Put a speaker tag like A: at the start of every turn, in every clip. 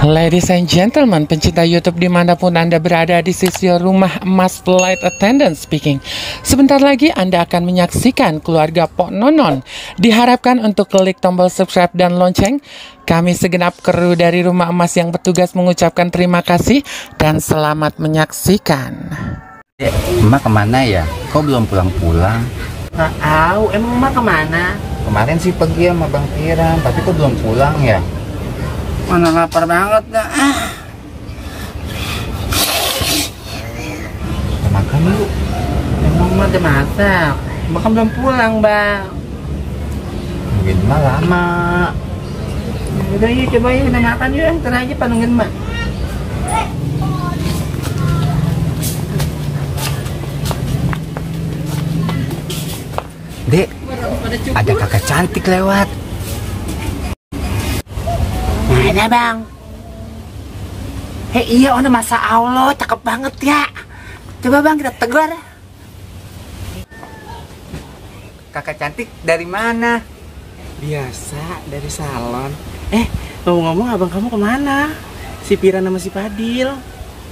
A: Ladies and gentlemen, pencinta YouTube dimanapun Anda berada, di sisi Rumah Emas Flight Attendant speaking. Sebentar lagi Anda akan menyaksikan keluarga Pok Nonon. Diharapkan untuk klik tombol subscribe dan lonceng. Kami segenap kru dari Rumah Emas yang bertugas mengucapkan terima kasih dan selamat menyaksikan.
B: Emak kemana ya? Kok belum pulang-pulang?
C: Nggak tahu, emang emak kemana?
B: Kemarin sih pergi sama Bang Piran, tapi kok belum pulang ya?
C: Mana lapar banget dah.
B: Kita makan yuk.
C: Emang emak udah masak? Emak kan belum pulang, Bang.
B: Mungkin emak lama.
C: Udah yuk, coba yuk kita makan yuk. Ntar aja panungin emak.
B: Dek, ada kakak cantik lewat.
C: Mana, Bang? Iya, Ona, masa Allah, cakep banget ya. Coba Bang kita tegur.
B: Kakak cantik dari mana?
C: Biasa, dari salon. Ngomong-ngomong, abang kamu kemana? Si Piran sama si Padil.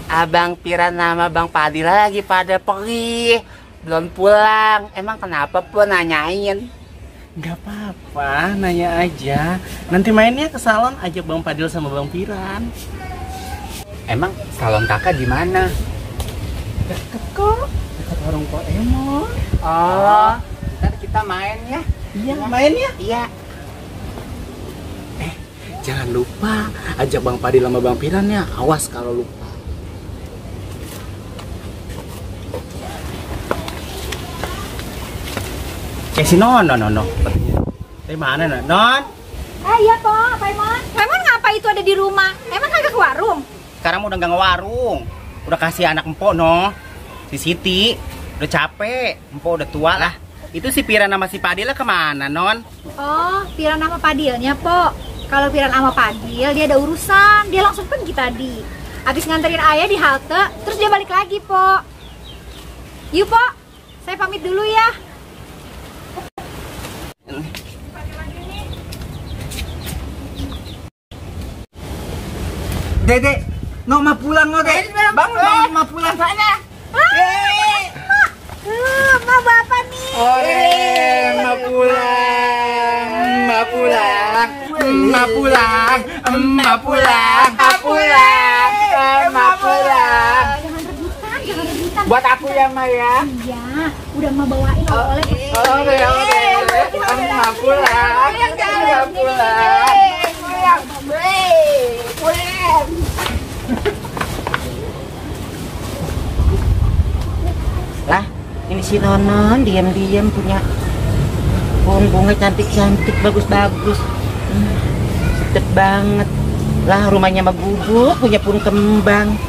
C: Abang Piran sama Bang Padil lagi pada pergi, belum pulang. Emang kenapa pun nanyain? Gak apa-apa, nanya aja. Nanti mainnya ke salon, ajak Bang Padil sama Bang Piran.
B: Emang salon kakak di mana?
C: Deket kok, dekat warung Pak Emon.
B: Oh, ntar kita main ya?
C: Iya, main ya?
B: Iya.
C: Jangan lupa ajak Bang Padil sama Bang Piran ya. Awas kalau lupa. Si Non. Dari mana Non?
D: Iya Pak, Pak Emon. Pak Emon ngapa itu ada di rumah? Emang kagak ke warung?
C: Sekarang udah gak ngewarung. Udah kasih anak empok no. Si Siti udah capek, empok udah tua lah. Itu si Piran sama si Padil kemana Non?
D: Oh, Piran sama Padilnya Pok. Kalau Piran sama Padil dia ada urusan, dia langsung pergi tadi. Habis nganterin ayah di halte, terus dia balik lagi Pok. Yuk Pok, saya pamit dulu ya.
B: Dek, no ma pulang no dek. Bang, ma pulang sana.
D: Ma bapak nih.
B: Ma pulang. Ma pulang. Ma pulang. Ma pulang. Ma pulang. Ma pulang.
D: Jangan rebutan.
B: Buat aku ya Ma ya.
D: Iya, udah Ma bawain oleh.
B: Oke. Ma pulang. Ma pulang.
C: Lah, ini si Nonon diam-diam punya pohon bunga cantik-cantik, bagus-bagus. Sedep banget. Lah, rumahnya mah gubuk, punya pohon kembang.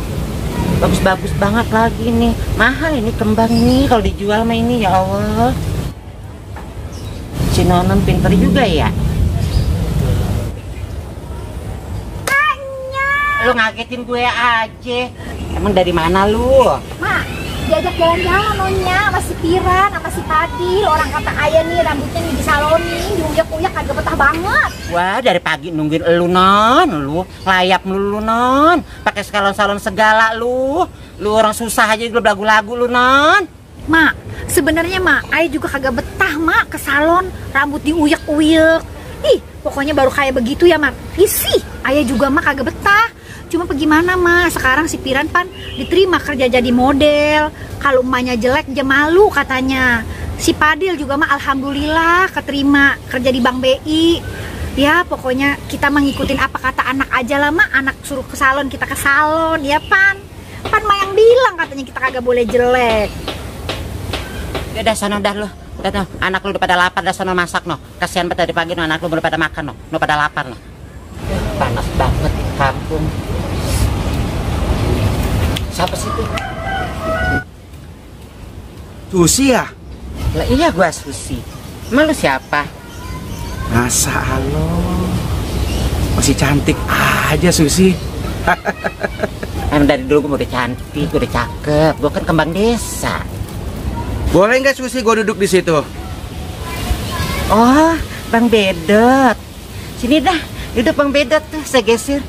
C: Bagus-bagus banget lagi nih. Mahal ini kembang nih kalau dijual mah ini, ya Allah. Si Nonon pinter juga ya. Lu ngagetin gue aja. Emang dari mana lu?
D: Ma, diajak jalan-jalan Nonya sama si Piran, sama si Padil. Orang kata ayah nih rambutnya nih disalonin, diuyak-uyak kagak betah banget.
C: Wah, dari pagi nungguin elu Non, lu layap melulu Non, pakai salon-salon segala lu orang susah aja lu lagu-lagu lu Non.
D: Mak, sebenarnya Mak, ayah juga kagak betah Mak ke salon, rambut diuyak-uyak. Ih, pokoknya baru kayak begitu ya Mak. Isi, ayah juga Mak kagak betah. Cuma bagaimana Mak, sekarang si Piran pan diterima kerja jadi model. Kalau emaknya jelek dia malu katanya. Si Padil juga Mak alhamdulillah keterima kerja di Bank BI. Ya pokoknya kita mengikutin apa kata anak aja lah Mak. Anak suruh ke salon kita ke salon ya Pan. Pan Mak yang bilang katanya kita kagak boleh jelek.
C: Ya udah sono dah lu. Udah no, anak lu udah pada lapar, dah sono masak no. Kasihan banget tadi pagi no, anak lu udah pada makan no. Udah pada lapar no. Panas banget di kampung. Siapa sih itu?
B: Susi ya?
C: Lah iya gua Susi. Emang lu siapa?
B: Masa lo masih cantik aja Susi.
C: Emang dari dulu gua udah cantik, gua udah cakep. Gua kan kembang desa.
B: Boleh nggak Susi gua duduk di situ?
C: Oh, Bang Bedot. Sini dah, duduk Bang Bedot tuh, saya geser.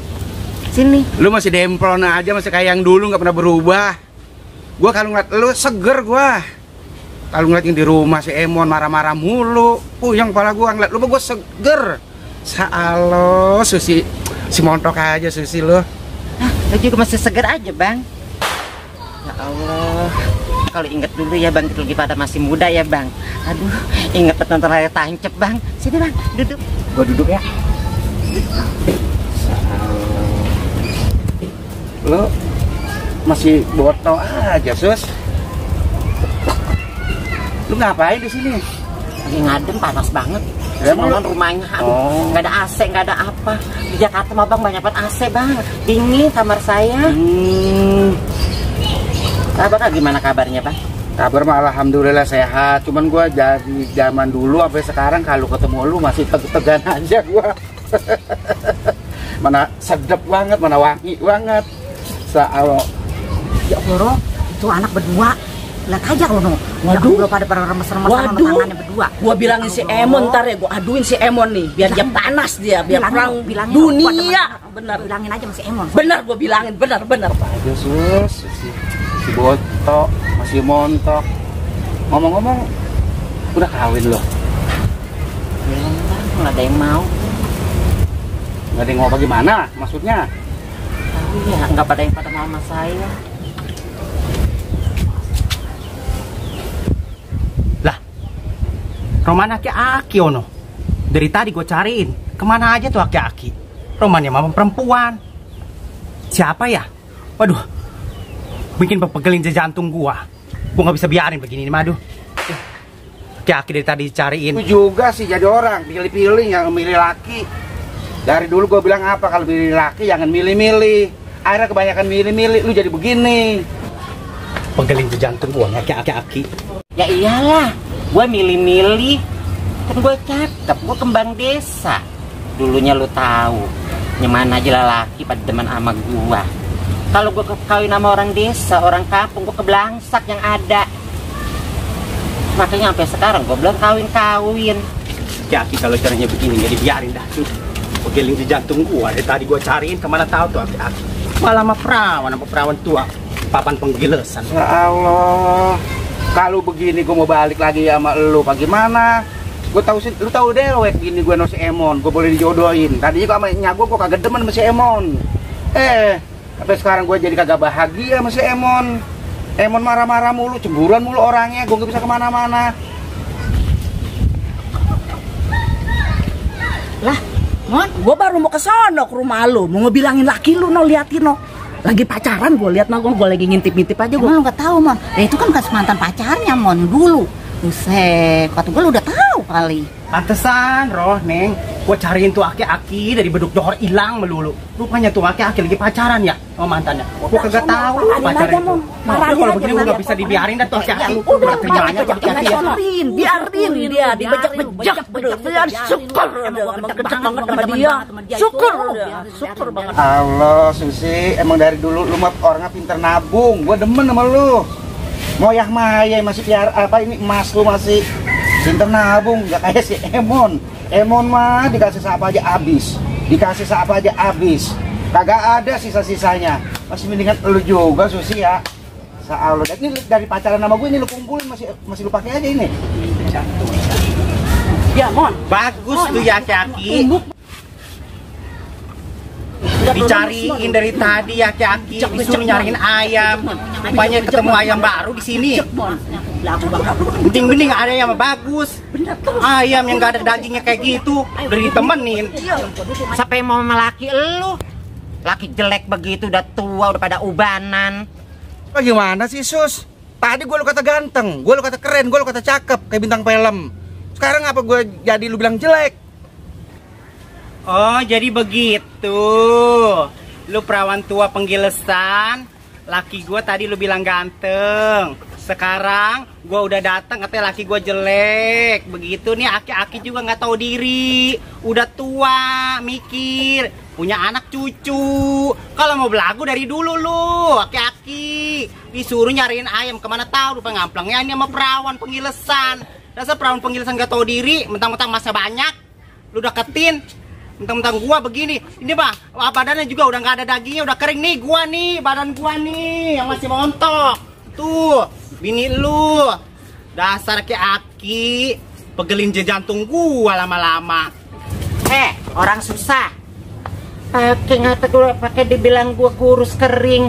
C: Sini.
B: Lu masih demplon aja, masih kayak yang dulu, nggak pernah berubah. Gua kalau ngeliat lu seger gua. Kalau ngeliat yang di rumah si Emon marah-marah mulu, puyeng kepala gua ngeliat lu, gua seger. Salo, Susi, si montok aja Susi lu.
C: Lu juga masih seger aja, Bang. Ya Allah. Kalau inget dulu ya, Bang, lagi pada masih muda ya, Bang. Aduh, inget nonton layar tancep, Bang. Sini, Bang, duduk.
B: Gua duduk ya. Lo masih botol aja, Sus. Lu ngapain di sini?
C: Lagi ngadem, panas banget.
B: Ya,
C: Semalam rumahnya, aduh, nggak ada AC, nggak ada apa. Di Jakarta mah, Bang, banyak banget AC, Bang. Dingin kamar saya. Abang, gimana kabarnya, Bang?
B: Kabar mah alhamdulillah sehat. Cuman gua dari zaman dulu sampai sekarang kalau ketemu lu masih tegan aja gua. Mana sedep banget, mana wangi banget. Soal
D: Ya Allah, itu anak berdua. Lihat aja lo, no.
E: Waduh,
D: lo pada remes-remes sama tangannya berdua.
E: Gua bilangin si Emon ntar ya, gua aduin si Emon nih, biar dia panas dia, biar perang
D: bilangin
E: dunia. Bener,
D: bilangin aja sama si Emon.
E: bener, gua bilangin, bener.
B: aja Sus, si botok, masih montok. Ngomong-ngomong, udah kawin lo?
C: Belum, Bang, nggak ada yang mau.
B: Nggak ada yang mau bagaimana? Maksudnya?
C: Tahu ya, nggak pada yang pada mau sama saya.
F: Roman aki-aki ono. Dari tadi gue cariin. Kemana aja tuh aki-aki? Romannya mama perempuan. Siapa ya? Waduh. Bikin pegelin jantung gua. Gua nggak bisa biarin begini nih, Madu. Aki-aki dari tadi cariin.
B: Itu juga sih jadi orang. Pilih-pilih yang milih laki. Dari dulu gue bilang apa? Kalau milih laki jangan milih-milih. Akhirnya kebanyakan milih-milih. Lu jadi begini.
F: Pegelin jantung gua nih aki-aki.
C: Ya iyalah. Gue milih-milih, kan gue cakep, gue kembang desa. Dulunya lu tahu, nyaman aja lelaki pada demen sama gue. Kalau gue kawin sama orang desa, orang kampung, gue kebelangsak yang ada. Makanya sampai sekarang gue belum kawin-kawin.
F: Aki kalau caranya begini nggak dibiarin dah tuh. Pegelin jantung gua dari tadi gua cariin kemana tahu tuh aki-aki. Malah sama perawan tua, papan penggilesan.
B: Ya Allah. Kalau begini gue mau balik lagi sama lu, bagaimana? Gue tahu sih, lu tahu dewek gini gue no si Emon, gue boleh dijodohin. Tadinya gue sama nyago gue kagak demen sama si Emon. Sampai sekarang gue jadi kagak bahagia sama si Emon. Emon marah-marah mulu, cemburuan mulu orangnya, gue gak bisa kemana-mana.
E: Lah, Mon, gua baru mau ke sono ke rumah lu, mau ngebilangin laki lu, no, liatin, no. Lagi pacaran, gue lihat, no, gue lagi ngintip-ngintip aja.
D: Emang lu nggak tahu, Mon? Itu kan bekas mantan pacarnya, Mon, dulu. Buset, kata gue lu udah tahu kali.
F: Pantesan, Roh, Neng. Gue cariin tuh aki-aki dari beduk dohor hilang melulu. Rupanya tuh aki-aki lagi pacaran ya sama mantannya. Gue kagak tahu pacaran itu. Kalau begini gue gak bisa dibiarin dan tuh aki-aki.
E: Udah,
F: terimanya aki-aki ya.
E: biarin dia dibejak-bejak, biar syukur. Emang gede banget sama dia. Syukur banget.
B: Allah, Susi, emang dari dulu lu mah orangnya pinter nabung. Gue demen sama lu. Moyah maya masih piar apa ini emas lu masih pinter nabung, nggak kayak si Emon. Emon mah dikasih apa aja habis, dikasih apa aja habis, kagak ada sisa-sisanya. Masih mendingan lu juga Susi ya. Allah, ini dari pacaran sama gue ini lu kumpulin masih lu pakai aja ini.
F: Ya Mon, bagus tuh ya aki-aki. Dicariin dari tadi ya aki-aki, disuruh nyariin ayam. Rupanya ketemu ayam baru di sini. Bening-bening ada yang bagus. Ayam yang gak ada dagingnya kayak gitu, udah ditemenin.
C: Sampai mau sama laki lu? Laki jelek begitu, udah tua, udah pada ubanan.
B: Gimana sih Sus? Tadi gue lu kata ganteng, gue lu kata keren, gue lu kata cakep kayak bintang film. Sekarang apa gue jadi lu bilang jelek?
F: Oh, jadi begitu. Lu perawan tua penggilesan. Laki gue tadi lu bilang ganteng. Sekarang gue udah datang katanya laki gue jelek. Begitu nih aki-aki juga nggak tahu diri. Udah tua, mikir, punya anak cucu. Kalau mau belagu dari dulu lu, aki-aki. Disuruh nyariin ayam kemana tahu lupa ngamplangnya ini sama perawan penggilesan. Dasar perawan penggilesan nggak tahu diri, mentang-mentang masa banyak. Lu deketin. Mentang-mentang gua begini. Ini mah badannya juga udah nggak ada dagingnya, udah kering nih gua nih, badan gua nih yang masih montok. Tuh, bini lu. Dasar kayak aki, pegelin jantung gua lama-lama.
C: Orang susah. Pakai ngata gua pakai dibilang gua kurus kering.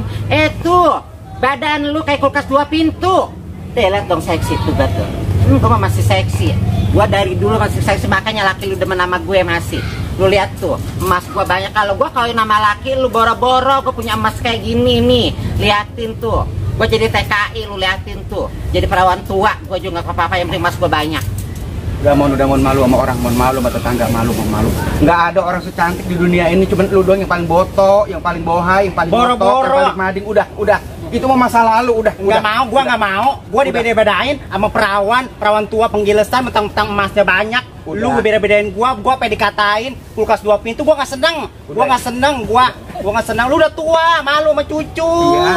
C: Tuh, badan lu kayak kulkas 2 pintu. Lihat dong seksi tuh betul. Gua masih seksi. Gua dari dulu masih seksi, makanya laki lu demen sama gue masih. Lu lihat tuh, emas gua banyak. Kalau gua kawin sama laki lu boro-boro, gua punya emas kayak gini nih. Liatin tuh. Gua jadi TKI, lu liatin tuh. Jadi perawan tua, gua juga gak apa-apa, yang penting emas gua banyak.
B: Udah mau malu sama orang, mau malu sama tetangga, malu. Nggak ada orang secantik di dunia ini, cuman lu doang yang paling botok, yang paling bohai, yang paling botok, yang paling mading. Udah. Itu mah masa lalu, udah.
F: Gua nggak mau. Gua dibeda-bedain sama perawan tua penggilesan, mentang-mentang emasnya banyak. Lu beda-bedain gua pengen dikatain kulkas 2 pintu. Gua nggak seneng. Gua nggak seneng. Lu udah tua, malu sama cucu.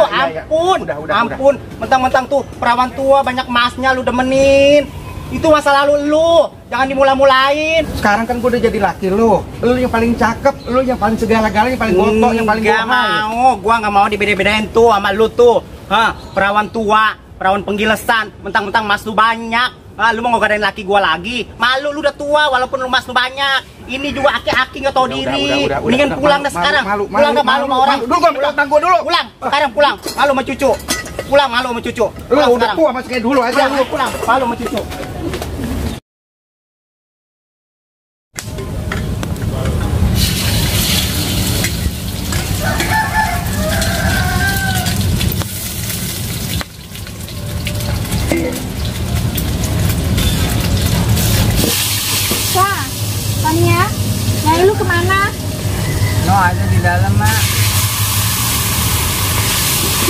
B: Iya.
F: Ampun. Mentang-mentang tuh perawan tua banyak emasnya lu demenin. Itu masa lalu lu, jangan dimula-mulain.
B: Sekarang kan gue udah jadi laki lu yang paling cakep, lu yang paling segala-galanya, yang paling botok, yang paling bohai.
F: Gua nggak mau dibeda-bedain tuh sama lu tuh. Perawan tua, perawan penggilesan, mentang-mentang emas lu banyak. Lu mau nggodain laki gua lagi? Malu, lu udah tua walaupun lu emas lu banyak. Ini juga aki-aki nggak tahu diri. Mendingan pulang dah sekarang. Pulang dah, malu sama orang.
B: Dulu gua minta utang gua dulu.
F: Pulang, sekarang pulang. Malu sama cucu. Pulang, malu sama cucu.
B: Lu udah tua masih kayak dulu aja.
F: Pulang, malu sama cucu.
D: Wah, Tania, Nyai lu kemana?
C: No, ada di dalam, Mak.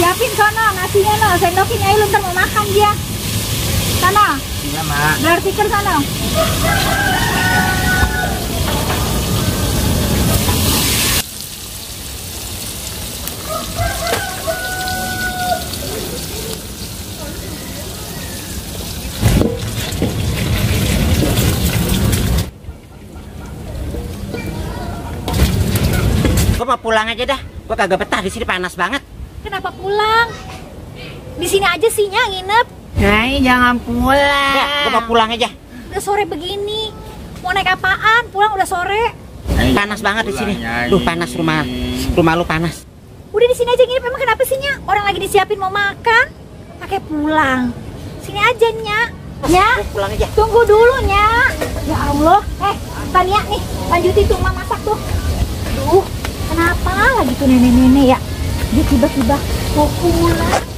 D: Siapin sono, nasinya no, sendokin Nyai lu ntar mau makan dia. Sono,
C: Iya, Mak.
D: gelar tikar sono.
C: Gua mau pulang aja dah. Gua kagak betah di sini, panas banget.
D: Kenapa pulang? Di sini aja sih Nya nginep.
C: Nyai, jangan pulang. Ya, gua mau pulang aja.
D: Udah sore begini. Mau naik apaan? Pulang udah sore.
C: Panas banget di sini. Duh, panas rumah lu panas.
D: Udah di sini aja nginep. Emang kenapa sih Nya? Orang lagi disiapin mau makan. Pakai pulang. Sini aja Nya. Nya,
C: Pulang aja.
D: tunggu dulu Nya. Ya Allah. Tania nih, lanjutin tuh Mama masak tuh. Duh, kenapa lagi tuh nenek-nenek ya? Dia tiba-tiba mau pulang.